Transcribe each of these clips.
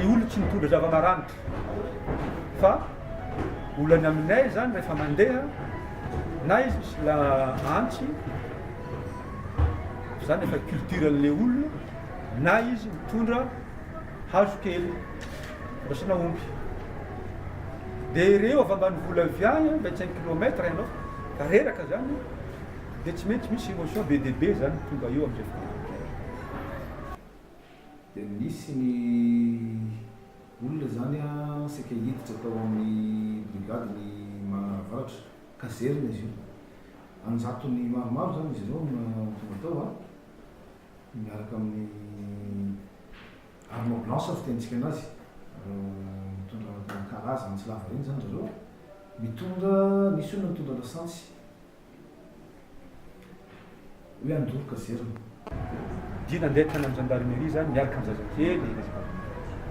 Le olona tsy nitondra zava-maranitra fa olana aminay zany rehefa mandeha na izy misy la antsy zany efa culture an'le olona na izy mitondra hazo kely fandraisana omby de ireo avy ambanivolo avy any 25 kilomètre ianao ka reraka zany de tsy maintsy misy émotion be dia be zany tonga eo am'izay fotoana zay. Dia nisy ny olona izany saika hiditra tao amin'ny brigade ny Manaravaratra, caserne izy io. An-jatony maromaro izany izy ireo no tonga tao an, miaraka amin'ny arme blanche fitenintsika anazy, mitondra karazana antsy lava ireny izany zareo, mitondra, nisy olona nitondra lasantsy. Hoe handoro caserne. Dia nandeha tany amin'ny gendarmerie zany miaraka amin'ny zazakely,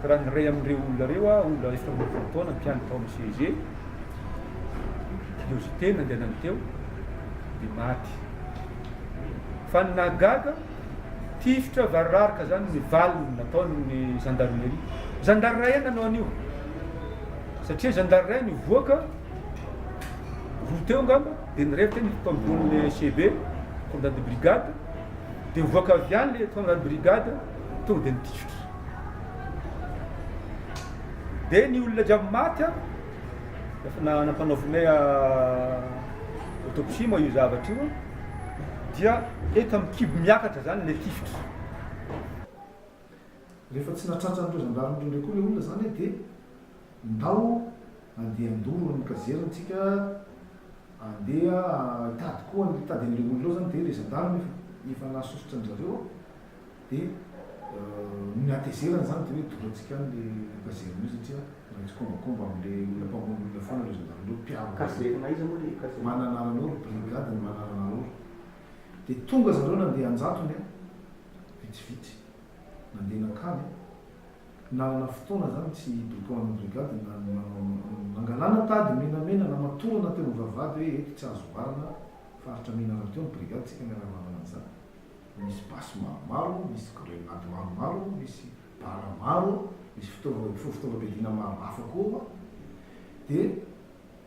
ka raha ny iray amin'ireo olona ireo aho, olona 24 taona mpiandry tao amin'ny CEG, curiosité nandehanany teo, dia maty. Fa ny nahagaga, tifitra variraraka zany ny valiny nataon'ny gendarmerie. Zandary iray ihany nanao an'io, satria zandary iray nivoaka, Roa teo angamba dia nirevo teo ny tao ambonin'ny CB, commandant de brigade, dia nivoaka avy any le commandant de brigade tonga dia nitifitra. Dia ny olona jiaby maty an, efa nampanaovinay autopsie moa io zavatra io an, dia eto amin'ny kibo miakatra zany le tifitra. Rehefa tsy nahatratra an'ireo zandarme ireo indray koa ilay olona izany dia ndao andeha handoro ny caserne tsika, andeha hitady koa hitady an'ilay olona eo izany dia ilay zandarme efa efa nahasosotra an-dry zareo dia noho ny hatezerana izany dia hoe dorantsika any ilay caserne io satria miray tsikombakomba amin'ilay olona mpamono olona foana ireo zandarme ireo, mpiaro Caserne aiza moa ilay caserne? Mananaranaoro, brigade ny Mananaranaoro. Dia tonga zareo nandeha an-jatony an, vitsivitsy. Nandeha nankany an. Nanana fotoana zany tsy brigand brigade na nangalana tady menamena namatorana teo amin'ny vavahady hoe eto tsy azo oharina faritra mena rahateo ny brigade tsika miara manana an'izany. Misy basy maromaro, misy grenade maromaro, misy bala maro, misy fitaova fitaovam-piadiana maro hafa koa ao. Dia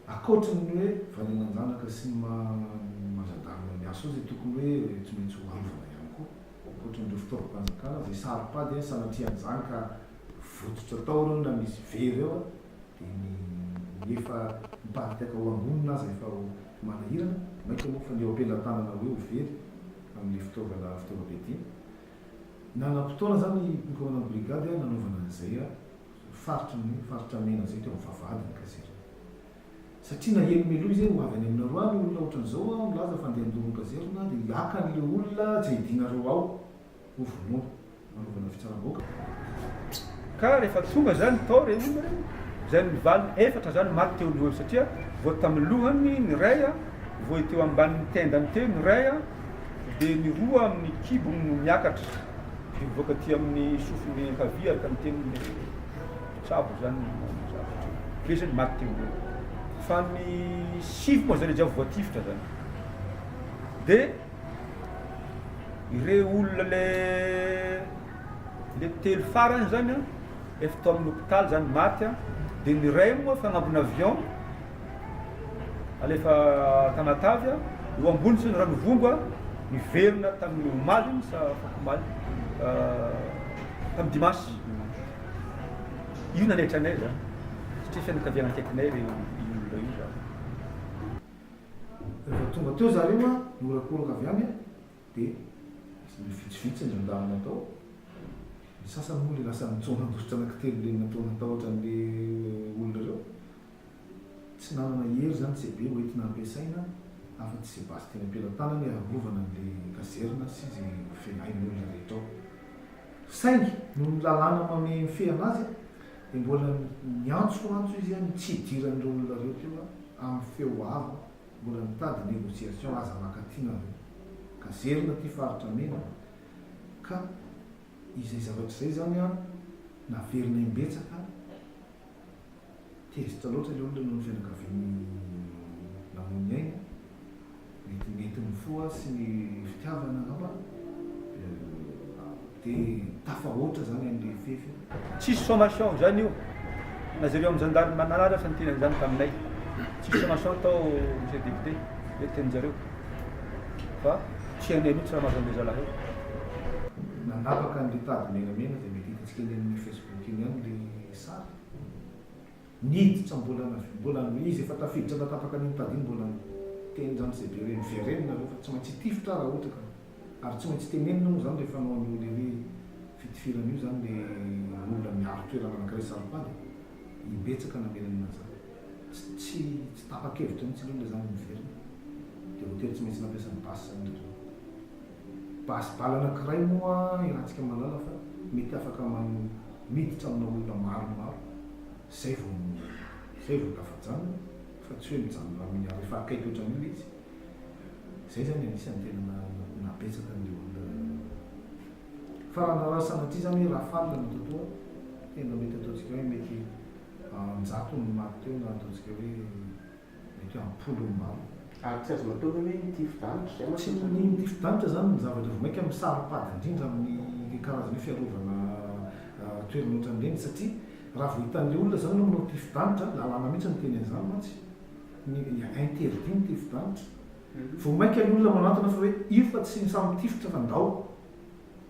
Ankoatry ny hoe valianan-janaka sy ny maha zandarma miasa ao izay tokony hoe tsy maintsy ho arovana ihany koa, ankoatran'ireo fitaovam-panjakana izay saro-pady sanatria an'izany ka votsotra tao ireo na misy very eo dia ny efa miparitaka ho angonina aza efa ho manahirana, mainka moa fa ny eo am-pelatanana hoe ho very amin'ilay fitaovana fitaovam-piadiana. Nanam-potoana izany ny commandant brigade nanaovana an'izay. Faritry ny faritra mena izay teo amin'ny vavahady ny caserne. Satria naheno mialoha izy hoe ho avy any aminareo any olona ohatran'izao aho milaza fa andeha handoro ny caserne dia haka an'ilay olona izay hidianareo ao ho vonoina hanaovana fitsaram-bahoaka. Ka rehefa tonga izany tao ireo olona ireo, izay nivalona efatra izany maty teo aloha eo satria voa tamin'ny lohany ny iray, voa teo ambanin'ny tendany teo ny iray, dia ny roa amin'ny kibony no miakatra. Dia mivoaka aty amin'ny sofiny ankavia araka ny tenin'ny mpitsabo izany ny zavatra io. Ireo izany maty teo ireo. Fa ny sivy moa zany jiaby voatifitra zany. Dia ireo olona le le telo farany zany an, efa tao amin'ny hopitaly zany maty an, dia ny iray moa efa agnambona avion Alefa Tamatave a, eo ambony sy ny Ranovongo a, niverina tamin'ny omaly iny sa afakomaly, tamin'ny dimanche. Io nanaitra anay zany, satria fianakaviana akaikinay ireo io olona io zany. Rehefa tonga teo zareo a, nihorakoraka avy any a, dia vitsivitsy ny gendarme tao, ny sasany moa le lasa nitsoa nandositra anankitelo le natao natahotra an'le olona ireo. Tsy nanana hery izany CB ho entina hampiasaina afa-tsy izay basy teny am-pelatanany harovana an'ilay kazerina sy izay felahin'ny olona rehetra ao. Saingy noho ny lalàna mamehy mifehy anazy dia mbola niantsoantso izy ny tsy hidiran'ireo olona ireo teo amin'ny feo avo, mbola nitady négociation aza maka aty nareo. Kazerina aty faritra mena ka izay zavatra izay izany naverina imbetsaka. Tezitra loatra ilay olona noho ny fianakaviany namoy ny ainy. Mety nentin'ny fo sy ny fitiavana angamba. Dia Dia tafahoatra zany an'le fefy. Tsisy sommation zany io na zareo am gendarme Mananara aza niteny an'izany taminay. Tsisy sommation tao monsieur député, zay teninjareo fa tsy hainay mihitsy raha mahazo an'le zalahy io. Nanapaka an'le tady menamena izay mety hitantsika eny amin'ny facebook eny ihany le sary. Niditra mbola mbola izy efa tafiditra natapaka an'iny tady iny mbola niteny ramose be hoe miverena nareo fa tsy maintsy hitifitra aho raha ohatra ka. Ary tsy maintsy tenenina moa izany rehefa hanao an'io le hoe fitifirana io izany le olona miaro toerana anankiray saro-pady e! Imbetsaka namerenana an'izany. Tsy tsy tsy tapa-kevitra mihitsy aloha ilay izany miverina. Dia voatery tsy maintsy nampiasa ny basy izany ry zareo. Basy bala anankiray moa iarahantsika mahalala fa mety afaka man miditra amina olona maromaro izay vao izay vao tafajanona fa tsy hoe mijanona amin'ny ary efa akaiky ohatran'io ilay izy. Zay zany anisan'ny tena nahabetsaka an'le olona fa raha raha sanatria zany hoe rafale no atao toa tena mety ataontsika hoe mety an-jatony ny maty teo na ataontsika hoe mety hoe am-polony maro. Ary tsy azo natao ve hoe nitifi-danitra izay mantsy Tsy ny nitifi-danitra zany ny zavatra vao mainka misaro-pady indrindra amin'ny karazana hoe fiarovana toerana ohatran'ireny satria raha vao hitan'le olona zany ianao manao tifi-danitra, lalàna mihitsy no miteny an'izany mantsy, ny interdit ny tifi-danitra. Vao mainka ny olona manantona fa hoe io fa tsy samy mitifitra fa ndao.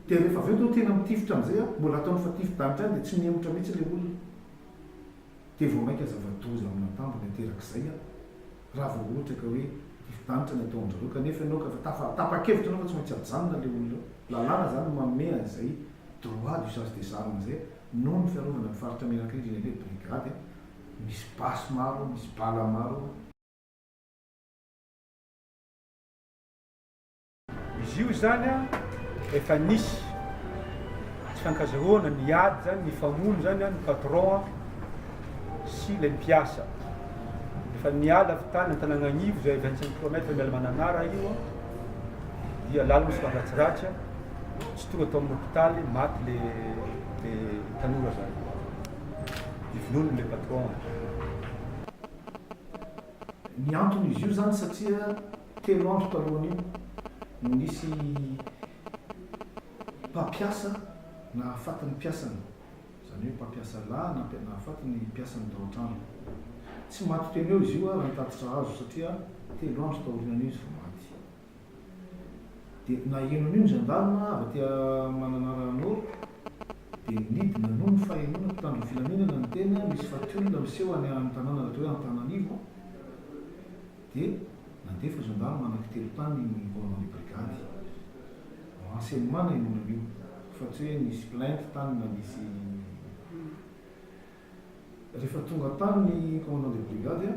Dia rehefa avy eo toa tena mitifitra amin'izay an, mbola ataony fa tifi-danitra ihany dia tsy mihemotra mihitsy ilay olona. Dia vao mainka zava-doza amin'antambo ny aterak'izay an, raha vao ohatra ka hoe tifi-danitra ny ataon-dry zareo kanefa ianao ka efa tafa, tapa-kevitra ianao fa tsy maintsy ajanona ilay olona eo. Lalàna izany no manome an'izay droit d'usage des armes izay noho ny fiarovana ny faritra menaka indrindra indrindra brigady an. Misy basy maro, misy bala maro. Izy io izany an, efa nisy tsy fankazahoana, niady izany, nifamono izany an, ny patron an sy ilay mpiasa. Efa niala avy tany Antananganivo izay 25 kilomètre miala Mananara io an, dia lalana somary ratsiratsy an, tsy tonga tao amin'ny hopitaly, maty le le tanora zany. Dia vonoiny le patron an. Ny anton'izy io izany satria telo andro talohan'io no nisy mpampiasa nahafaty ny mpiasany, izany hoe mpampiasa lahy nahafaty ny mpiasany tao an-trano. Tsy maty teny eo izy io raha ny tatitra azo satria telo andro taorian'io izy vao maty. Dia naheno an'io ny gendarme avy aty Mananara Nord dia nidina noho ny fahenoana mpitandro ny filaminana ny tena misy faty olona miseho any amin'ny tanàna atao hoe Antananivo dia nandefa gendarme anankitelo tany ny commandant de brigade. Renseignement nahenoana an'io fa tsy hoe nisy plainte tany na nisy Rehefa tonga tany ny commandant de brigade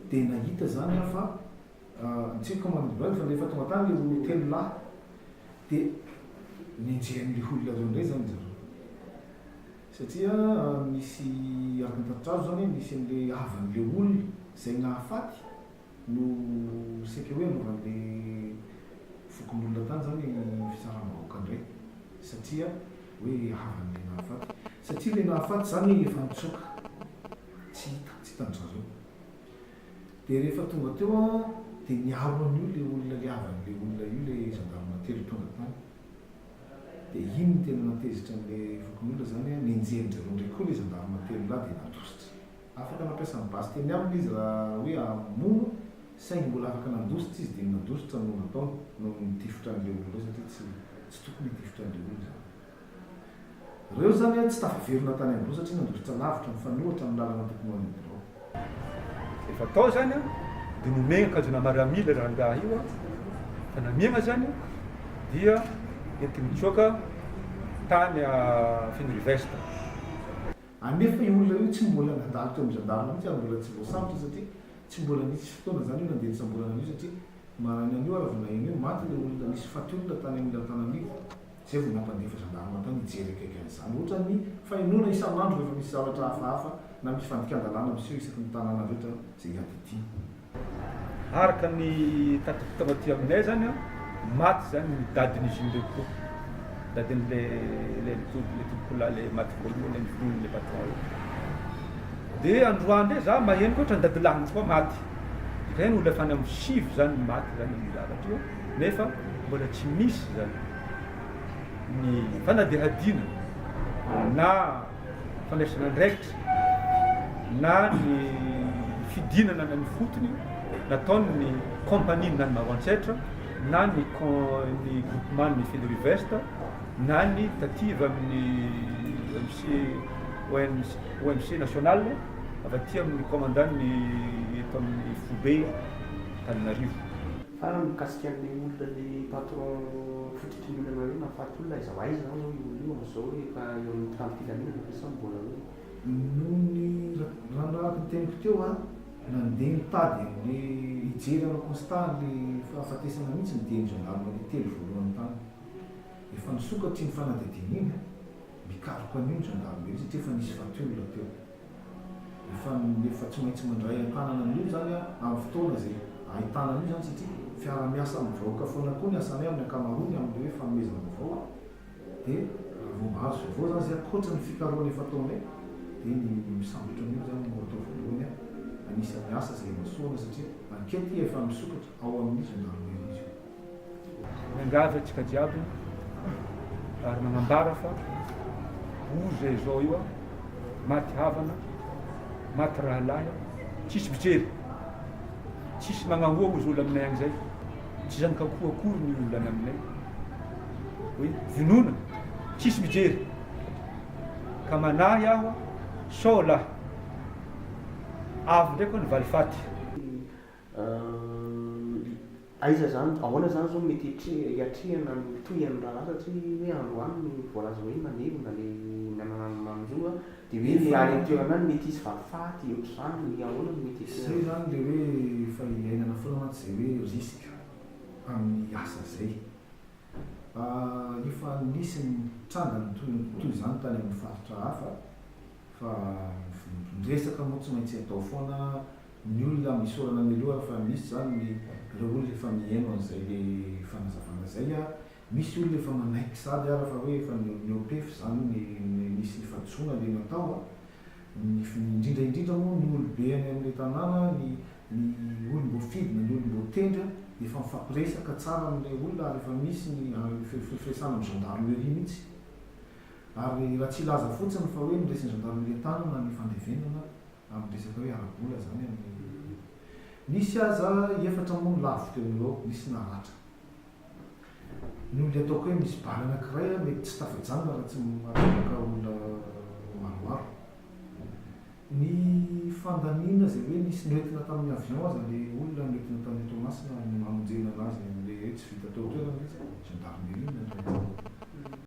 dia nahita izany aho fa tsy hoe commandant de brigade fa rehefa tonga tany ilay olona telo lahy dia nenjehin'ilay olona ireo indray izany zareo satria nisy araka ny tatitra azo izany nisy an'ilay havan'ilay olona izay nahafaty no saika hoe anaovan'le fokonolona tany zany fitsaram-bahoaka indray satria hoe havan'le nahafaty satria le nahafaty zany efa nitsoaka tsy hita tsy hitan-dry zareo de rehefa tonga teo an de niaro an'io le olona le havan'le olona io le gendarme telo tonga tany de iny no tena natezitra an'le fokonolona zany an nenjehin-dry zareo indray koa le gendarme telo lahy de nandositra Afaka nampiasa ny basy teny aminy izy raha hoe hamono, saingy mbola afaka nandositra izy dia ny nandositra no nataony noho ny nitifitra an'ilay olona ireo satria tsy tsy tokony hitifitra an'ilay olona izany. Ireo izany tsy tafaverina tany amin'ny birao satria nandositra lavitra mifanohitra amin'ny lalana tokony ho any amin'ny birao. Efa tao izany an, dia nomena akanjona maramila rangahy io an, fa namiagna izany dia enti-mitsoaka tany Fenoliveste. Anefa io olona io tsy mbola nandalo teo amin'ny gendarme mihitsy ary mbola tsy voasambotra satria tsy mbola nisy fotoana izany io nandeha nisamborana an'io satria maraina an'io ary vao naheno hoe maty ilay olona nisy faty olona tany amin'ny Antananarivo izay vao nampandefa gendarme tany hijery akaiky an'izany. Ohatran'ny fahenoana isan'andro rehefa misy zavatra hafahafa na misy fandikan-dalàna miseho isaky ny tanàna rehetra izay iadidiana. Araka ny tatitra tonga aty aminay zany an, maty zany ny dadin'izy ireo koa, dadin'le le le tompokolahy le maty voalohany le novonoin'le patron io. De androany ndray za maheno koa ohatran'ny dadilahiny koa maty, ireny olona efa any amin'ny sivy zany ny maty zany amin'io zavatra io nefa mbola tsy misy zany. ny fanadihadiana na fandraisana andraikitra na ny fidinana any ifotony nataon'ny compagnie na ny Maroantsetra na ny ny groupement ny Fedrivest na ny taty avy amin'ny OMC OMC national avy aty amin'ny commandant ny eto amin'ny foibe Antananarivo. Farany mikasika an'ilay olona ilay patron fototry ny olana hoe nahafaty olona aiza ho aiza zany zao io olona io amin'izao hoe efa eo amin'ny mpitandro filaminana ve sa mbola hoe. Noho ny raha ny araka ny teniko teo an, nandeha nitady an'le hijery hanao constat an'le fahafatesana mihitsy ny dian'ny gendarmerie telo voalohany tany. Efa nisokatra iny fanadihadiana iny an, mikaroka an'io ny gendarmerie satria efa nisy faty olona teo. Efa efa tsy maintsy mandray an-tanana an'io izany amin'ny fotoana izay ahitana an'io izany satria fiara-miasa amin'ny vahoaka foana koa ny asanay amin'ny ankamaroany amin'ilay hoe fanomezam-baovao dia raha vao mahazo vaovao izany izay ankoatra ny fikarohana efa ataonay dia ny misambotra an'io izany no atao voalohany anisan'ny asa izay imasoana satria enquête efa misokatra ao amin'ny gendarmerie izy io. Miangavy antsika jiaby ary magnambara fa ory zay zao io maty havana, maty rahalahy, tsisy mpijery, tsisy magnahoa ozy olo aminay agny zay, tsy zanak'akoho akory ny olona any aminay, hoe vonona, tsisy mijery, ka manahy aho sao lahy avy ndraiky hoa ny valifaty. Aiza zany, ahoana zany zao mety hiatrehana ny tohian'ny raharaha satria hoe androany no voalaza hoe nalevina le nanana ny nanjo a, de hoe le any an-toerana any mety hisy valifaty ohatr'izany, ahoana no mety Zay hiatrehana? zany le hoe efa iainana foana mantsy zay hoe risque amin'ny asa zay. Efa nisy ny tranga toy izany tany amin'ny faritra hafa fa ny resaka moa tsy maintsy atao foana. Ny olona misaorana mialoha fa misy zany ny ireo olona efa mihaino an'izay le fanazavana zay a, misy olona efa manaiky sady ara fa hoe efa nihoa-pefy zany ny nisy fahadisoana le natao a, ny indrindra indrindra moa ny olobe any amin'le tanàna ny ny olom-boafidy na ny olom-boatendry a efa mifampiresaka tsara amin'ilay olona ary efa misy ny firesahana amin'ny gendarmerie mihitsy ary raha tsy hilaza fotsiny fa hoe ny resin'ny gendarmerie an-tanana ny fandevenana Amin'ny resaka hoe ara-bola izany amin'ny. Nisy aza efatra moa no lavo teo no eo, nisy naratra. Ny olona ataoko hoe misy bala anankiray mety tsy tafajanona raha tsy mahatraka olona maromaro. Ny fandaniana izay hoe nisy noentina tamin'ny avion aza ilay olona noentina tany Toamasina namonjena anazy amin'ilay hoe tsy vita teo an-toerana ilay izy, gendarmerie no nandray.